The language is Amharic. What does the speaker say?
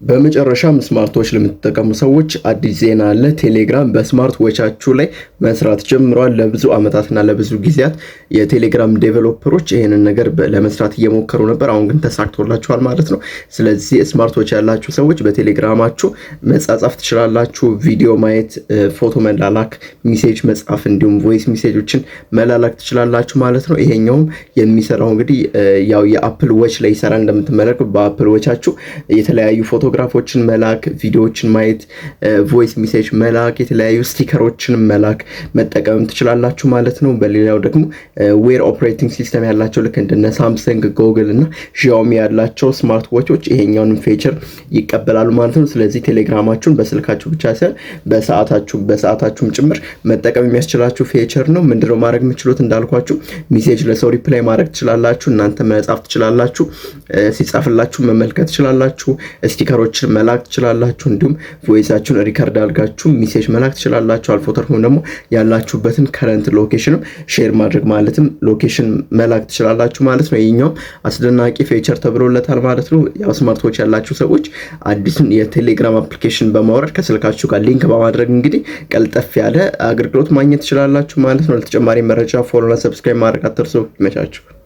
በመጨረሻም smart watch ለምትጠቀሙ ሰዎች አዲስ ዜና አለ። ቴሌግራም በ smart watch ኣችሁ ላይ መስራት ጀምሯል። ለብዙ ዓመታትና ለብዙ ጊዜያት የቴሌግራም developer ኦች ይህንን ነገር ለመስራት እየሞከሩ ነበር። አሁን ግን ተሳክቶላቸዋል ማለት ነው። ስለዚህ smart watch ያላችሁ ሰዎች በቴሌግራማችሁ መጻጻፍ ትችላላችሁ። ቪዲዮ ማየት፣ ፎቶ መላላክ፣ message መጻፍ እንዲሁም voice message ኦችን መላላክ ትችላላችሁ ማለት ነው። ይሄኛውም የሚሰራው እንግዲህ ያው የ Apple Watch ላይ ይሰራል። እንደምትመለከቱ በ Apple Watch ኣችሁ የተለያዩ ፎቶግራፎችን መላክ፣ ቪዲዮዎችን ማየት፣ voice message መላክ፣ የተለያዩ sticker ኦችን መላክ መጠቀም ትችላላችሁ ማለት ነው። በሌላው ደግሞ Wear operating system ያላቸው ልክ እንደነ Samsung፣ Google እና Xiaomi ያላቸው smart watch ኦች ይሄኛውንም feature ይቀበላሉ ማለት ነው። ስለዚህ ቴሌግራማችሁን በስልካችሁ ብቻ ሳይሆን በሰዓታችሁም ጭምር መጠቀም የሚያስችላችሁ feature ነው። ምንድነው ማድረግ የምችሉት? እንዳልኳችሁ message ለሰው reply ማድረግ ትችላላችሁ። እናንተ መጻፍ ትችላላችሁ። ሲጻፍላችሁ መመልከት ትችላላችሁ። Sticker ኦችን መላክ ትችላላችሁ። እንዲሁም voice ኣችሁን record አድርጋችሁ message መላክ ትችላላችሁ። አልፎ ተርፎም ደግሞ ያላችሁበትን current location ም share ማድረግ ማለትም location መላክ ትችላላችሁ ማለት ነው። ይሄኛውም አስደናቂ feature ተብሎለታል ማለት ነው። ያው smart watch ያላችሁ ሰዎች አዲሱን የቴሌግራም application በማውረድ ከስልካችሁ ጋር link በማድረግ እንግዲህ ቀልጠፍ ያለ አገልግሎት ማግኘት ትችላላችሁ ማለት ነው። ለተጨማሪ መረጃ follow ና subscribe ማድረግ አትርሱ። ይመቻችሁ።